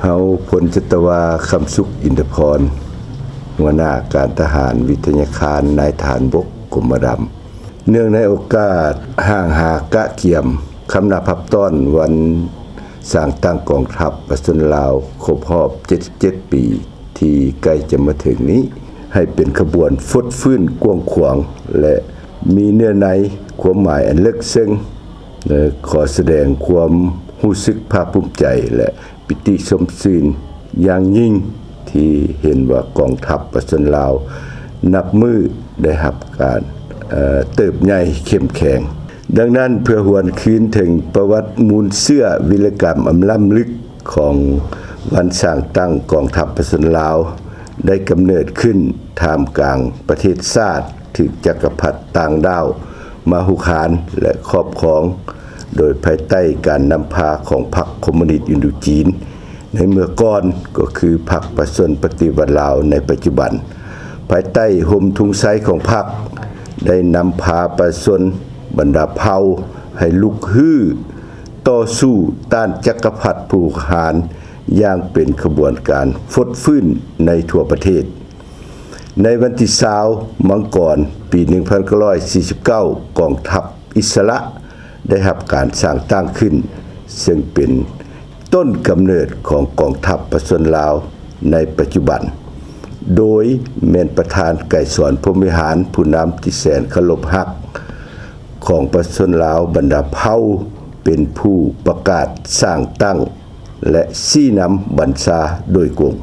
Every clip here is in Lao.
ເຮົາ ພົນຈັດຕະວາ ຄຳສຸກ ອິນທະພອນ ຫົວໜ້າການທະຫານວິທະຍາຄານ ນາຍທະຫານບົກ ກົມມະດຳ. ເນື່ອງໃນໂອກາດຫ້າງຫາກະກຽມຄຳນັບຮັບຕ້ອນວັນສ້າງຕັ້ງກອງທັບປະຊາຊົນລາວຄົບຮອບເຈັດສິບເຈັດປີ ທີ່ໃກ້ຈະມາເຖິງນີ້ ໃຫ້ເປັນຂະບວນຟົດຟື້ນກວ້າງຂວາງ ແລະ ມີເນື້ອໃນຄວາມໝາຍອັນເລິກເຊິ່ງ. ເອີ ຂໍສະແດງຄວາມຮູ້ສຶກພາກພູມໃຈ ແລະ ປິຕິຊົມຊື່ນຢ່າງຍິ່ງ ທີ່ເຫັນວ່າກອງທັບປະຊາຊົນລາວນັບມື້ໄດ້ຮັບການ ເອີ ເຕີບໃຫຍ່ເຂັ້ມແຂງ. ດັ່ງນັ້ນ ເພື່ອຫວນຄືນເຖິງປະຫວັດມູນເຊື້ອວິລະກຳອັນລ້ຳເລິກຂອງວັນສ້າງຕັ້ງກອງທັບປະຊາຊົນລາວ ໄດ້ກຳເນີດຂຶ້ນທ່າມກາງປະເທດຊາດ ຖືກຈັກກະພັດຕ່າງດ້າວມາຮຸກຮານ ແລະ ຄອບຄອງ ໂດຍພາຍໃຕ້ການນຳພາຂອງພັກຄອມມູນິດອິນໂດຈີນ ໃນເມື່ອກ່ອນ ກໍຄືພັກປະຊາຊົນປະຕິວັດລາວໃນປັດຈຸບັນ. ພາຍໃຕ້ຮົ່ມທຸງໄຊຂອງພັກ ໄດ້ນຳພາປະຊາຊົນບັນດາເຜົ່າໃຫ້ລຸກຮື ຕໍ່ສູ້ຕ້ານຈັກກະພັດຜູ້ຮຸກຮານຢ່າງເປັນຂະບວນການຟົດຟື້ນໃນທົ່ວປະເທດ. ໃນວັນທີຊາວ ມັງກອນ ປີໜຶ່ງພັນເກົ້າຮ້ອຍສີ່ສິບເກົ້າ ກອງທັບອິດສະຫຼະໄດ້ຮັບການສ້າງຕັ້ງຂຶ້ນ ເຊິ່ງເປັນຕົ້ນກຳເນີດຂອງກອງທັບປະຊາຊົນລາວໃນປັດຈຸບັນ ໂດຍແມ່ນປະທານໄກສອນ ພົມວິຫານ ຜູ້ນຳທີ່ແສນເຄົາລົບຮັກຂອງປະຊາຊົນລາວບັນດາເຜົ່າ ເປັນຜູ້ປະກາດສ້າງຕັ້ງ ແລະ ຊີ້ນຳບັນຊາໂດຍກົງ.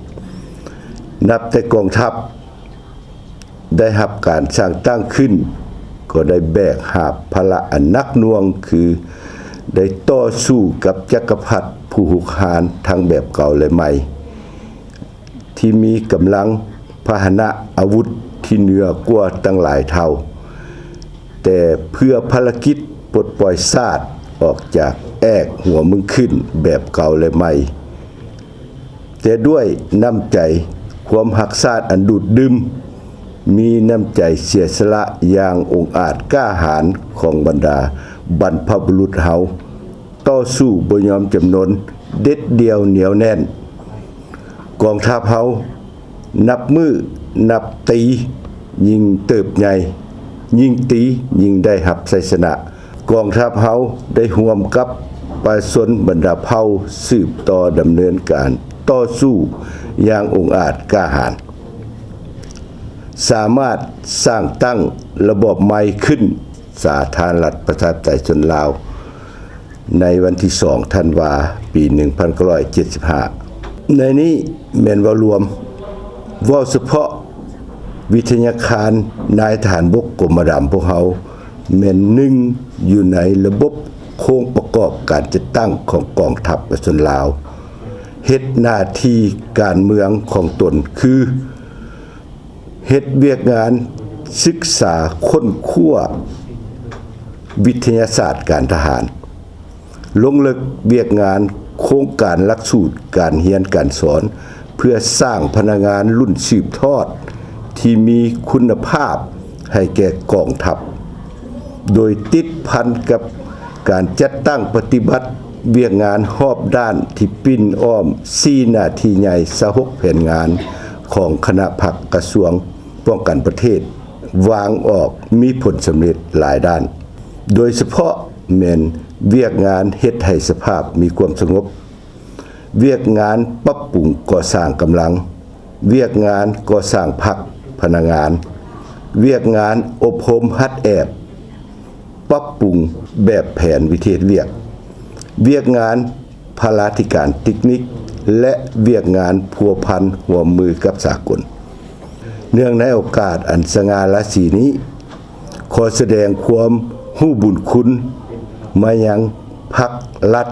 ນັບແຕ່ກອງທັບໄດ້ຮັບການສ້າງຕັ້ງຂຶ້ນ ກໍໄດ້ແບກຫາບພາລະອັນໜັກໜ່ວງ ຄືໄດ້ຕໍ່ສູ້ກັບຈັກກະພັດຜູ້ຮຸກຮານທັງແບບເກົ່າ ແລະ ໃໝ່ ທີ່ມີກຳລັງພາຫະນະອາວຸດທີ່ເໜືອກວ່າຕັ້ງຫຼາຍເທົ່າ. ແຕ່ເພື່ອພາລະກິດປົດປ່ອຍຊາດອອກຈາກແອກຫົວເມືອງຂຶ້ນແບບເກົ່າ ແລະ ໃໝ່, ແຕ່ດ້ວຍນ້ຳໃຈຄວາມຮັກຊາດອັນດູດດື່ມ, ມີນ້ຳໃຈເສຍສະຫຼະຢ່າງອົງອາດກ້າຫານຂອງບັນດາບັນພະບຸລຸດເຮົາ, ຕໍ່ສູ້ບໍ່ຍອມຈຳນົນ, ເດັດດ່ຽວໜຽວແໜ້ນ. ກອງທັບເຮົານັບມື້ນັບຕີຍິ່ງເຕີບໃຫຍ່, ຍິ່ງຕີຍິ່ງໄດ້ຮັບໄຊຊະນະ. ກອງທັບເຮົາໄດ້ຮ່ວມກັບປະຊາຊົນບັນດາເຜົ່າສືບຕໍ່ດຳເນີນການຕໍ່ສູ້ຢ່າງອົງອາດກ້າຫານ, ສາມາດສ້າງຕັ້ງລະບອບໃໝ່ຂຶ້ນ ສາທາລະນະລັດປະຊາທິປະໄຕປະຊາຊົນລາວ ໃນວັນທີສອງ ທັນວາ ປີໜຶ່ງພັນເກົ້າຮ້ອຍເຈັດສິບຫ້າ. ໃນນີ້ແມ່ນເວົ້າລວມ, ເວົ້າສະເພາະວິທະຍາຄານນາຍທະຫານບົກກົມມະດຳພວກເຮົາ ແມ່ນໜຶ່ງຢູ່ໃນລະບົບໂຄງປະກອບການຈັດຕັ້ງຂອງກອງທັບປະຊາຊົນລາວ, ເຮັດໜ້າທີ່ການເມືອງຂອງຕົນຄື ເຮັດວຽກງານສຶກສາຄົ້ນຄວ້າວິທະຍາສາດການທະຫານ, ລົງເລິກວຽກງານໂຄງການຫຼັກສູດການຮຽນການສອນ ເພື່ອສ້າງພະນັກງານລຸ້ນສືບທອດທີ່ມີຄຸນນະພາບໃຫ້ແກ່ກອງທັບ, ໂດຍຕິດພັນກັບການຈັດຕັ້ງປະຕິບັດວຽກງານຮອບດ້ານທີ່ປິ່ນອ້ອມສີ່ໜ້າທີ່ໃຫຍ່ ຊາວຫົກແຜນງານຂອງຄະນະພັກກະຊວງປ້ອງກັນປະເທດ ວາງອອກມີຜົນສຳເລັດຫຼາຍດ້ານ, ໂດຍສະເພາະແມ່ນວຽກງານເຮັດໃຫ້ສະພາບມີຄວາມສະຫງົບ, ວຽກງານປັບປຸງກໍ່ສ້າງກຳລັງ, ວຽກງານກໍ່ສ້າງພັກພະນັກງານ, ວຽກງານອົບຮົມຫັດແອບ, ປັບປຸງແບບແຜນວິທີເຮັດວຽກ, ວຽກງານພາລາທິການເຕັກນິກ ແລະ ວຽກງານພົວພັນຮ່ວມມືກັບສາກົນ. ເນື່ອງໃນໂອກາດອັນສະຫງ່າລາສີນີ້, ຂໍສະແດງຄວາມຮູ້ບຸນຄຸນມາຍັງພັກລັດ,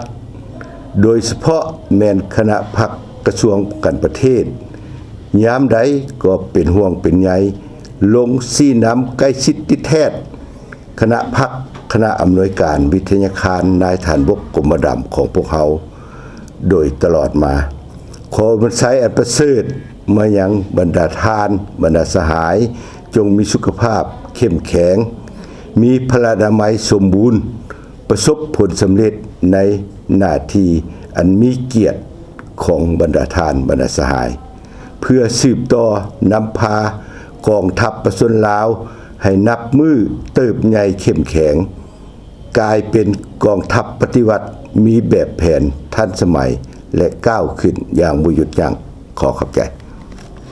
ໂດຍສະເພາະແມ່ນຄະນະພັກກະຊວງປ້ອງກັນປະເທດ, ຍາມໃດກໍເປັນຫ່ວງເປັນໃຍ, ລົງຊີ້ນຳໃກ້ຊິດຕິດແທດ ຄະນະພັກ, ຄະນະອຳນວຍການວິທະຍາຄານນາຍທະຫານບົກກົມມະດຳຂອງພວກເຮົາໂດຍຕະຫຼອດມາ. ຂໍອວຍພອນໄຊອັນປະເສີດມາຍັງບັນດາທ່ານ, ບັນດາສະຫາຍ, ຈົ່ງມີສຸຂະພາບເຂັ້ມແຂງ, ມີພະລານາໄມສົມບູນ, ປະສົບຜົນສຳເລັດໃນໜ້າທີ່ອັນມີກຽດ ຂອງບັນດາທ່ານ ບັນດາສະຫາຍ ເພື່ອສືບຕໍ່ນຳພາກອງທັບປະຊາຊົນລາວໃຫ້ນັບມື້ເຕີບໃຫຍ່ເຂັ້ມແຂງ ກາຍເປັນກອງທັບປະຕິວັດ ມີແບບແຜນທັນສະໄໝ ແລະ ກ້າວຂຶ້ນຢ່າງບໍ່ຢຸດຢັ້ງ. ຂໍຂອບໃຈ.